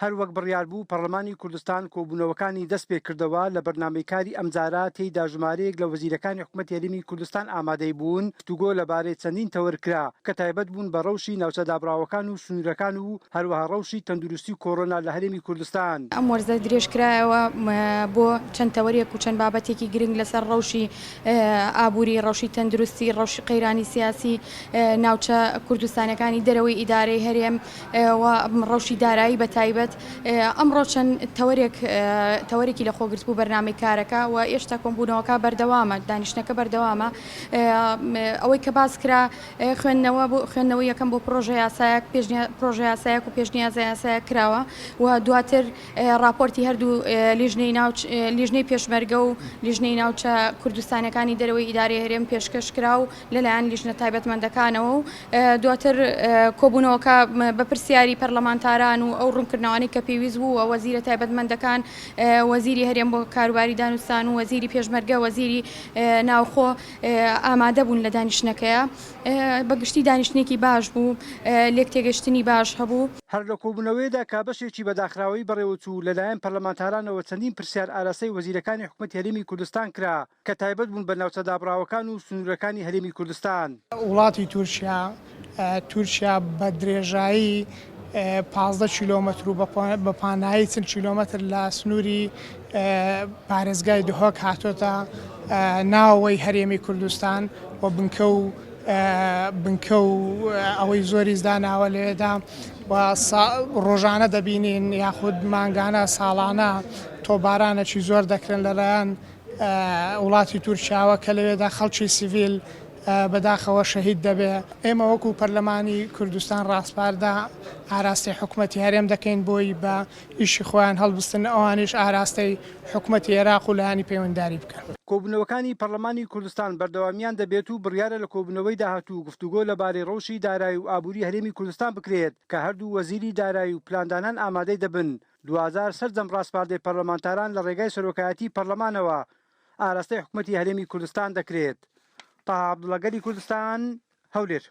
هەر وەک بڕیار بوو پەڕلەمانی کوردستان کۆبوونەوەکانی دەست پێکردەوە، لە بەرنامەی کاری ئەمجارە تێیدا ژمارەیەک لە وەزیرەکانی حکومەتی هەرێمی کوردستان ئامادەی بوون، گفتوگۆ لەبارەی چەندین تەوەر کرا کە تایبەت بوون بە ڕەوشی ناوچە دابڕاوەکان و سنوورەکان و هەروەها ڕەوشی تەندروستی و کۆرۆنا لە هەرێمی کوردستان. ئەم وەرزە درێژکرایەوە بۆ چەند تەوەرێک و چەند بابەتێکی گرنگ لەسەر ڕەوشی ئابووری، ڕەوشی تەندروستی، ڕەوشی قەیرانی سیاسی ناوچە کوردستانیەکانی دەرەوەی ئیدارەی هەرێم و ڕەوشی دارایی بە تایبەت. ئەمڕۆ چەند تەوەرێک تەوەرێکی لەخۆگرتبوو بەرنامەی کارەکە و ئێشتا کۆمبوونەوەکە بەردەوامە، دانیشتنەکە بەردەوامە. ئەوەی کە باس کرا خوێندنەوە بۆ خوێندنەوەی یەکەم بۆ پرۆژە یاسایەک پرۆژە یاسایەک و پێشنیازە یاسایەک کراوە و دواتر ڕاپۆرتی هەردوو لیژنەی ناوچ لیژنەی پێشمەرگە و لیژنەی ناوچە کوردستانەکانی دەرەوەی ئیدارەی هەرێم پێشکەش کرا و لەلایەن لیژنە تایبەتمەندەکانەوە و دواتر کۆبوونەوەکە بە پرسیاری پەرلەمانتاران و ئەو ڕوونکردنەوانەی کە پێویست بوو و وەزیرە تایبەتمەندەکان وەزیری هەرێم بۆ کاروباری دانوستان و وەزیری پێشمەرگە وەزیری ناوخۆ ئامادە بوون لە دانیشتنەکەیا. بە گشتی دانیشتنێکی باش بوو، لێکتێگەشتنی باش هەبوو. هەر لە کۆبوونەوەیەدا کە بەشێکی بە داخراوەیی بەڕێوەچوو، لەلایەن پەرلەمانتارانەوە چەندین پرسیار ئاراستەی وەزیرەکانی حکومەتی هەرێمی کوردستان کرا کە تایبەت بوون بە ناوچە دابڕاوەکان و سنوورەکانی هەرێمی کوردستان. وڵاتی تورکیا تورکیا بە درێژایی 15 کیلۆمەتر و بە پانایی 40 کیلۆمەتر لە سنووری پارێزگای دهۆک هاتۆتە ناوەوەی هەرێمی کوردستان و بنکە و بنکە و ئەوەی زۆریش داناوە لەوێدا و ڕۆژانە دەبینین یاخود مانگانە ساڵانە تۆپبارانێکی زۆر دەکرێن لەلایەن وڵاتی تورکیاوە کە لەوێدا خەڵکی سیڤیل بەداخەوە شەهید دەبێ. ئێمە وەکو پەرلەمانی کوردستان ڕاسپاردە ئاراستەی حکومەتی هەرێم دەکەین بۆی بە ئیشی خۆیان هەڵبستن ئەوانیش ئاراستەی حکومەتی ئێراق و لایەنی پەیوەندیداری بکەن. کۆبوونەوەکانی پەرلەمانی کوردستان بەردەوامیان دەبێت و بڕیارە لە کۆبوونەوەی داهاتوو گفتوگۆ لەبارەی ڕەوشی دارایی و ئابووری هەرێمی کوردستان بکرێت کە هەردوو وەزیری دارایی و پلاندانان ئامادەی دەبن دواجار سەرجەم ڕاسپاردەی پەرلەمانتاران لە ڕێگای سەرۆکایەتی پەرلەمانەوە ئاراستەی حکومەتی هەرێمی کوردستان دەکرێت. تەها عەبدوڵا گەلی کوردستان، هەولێر.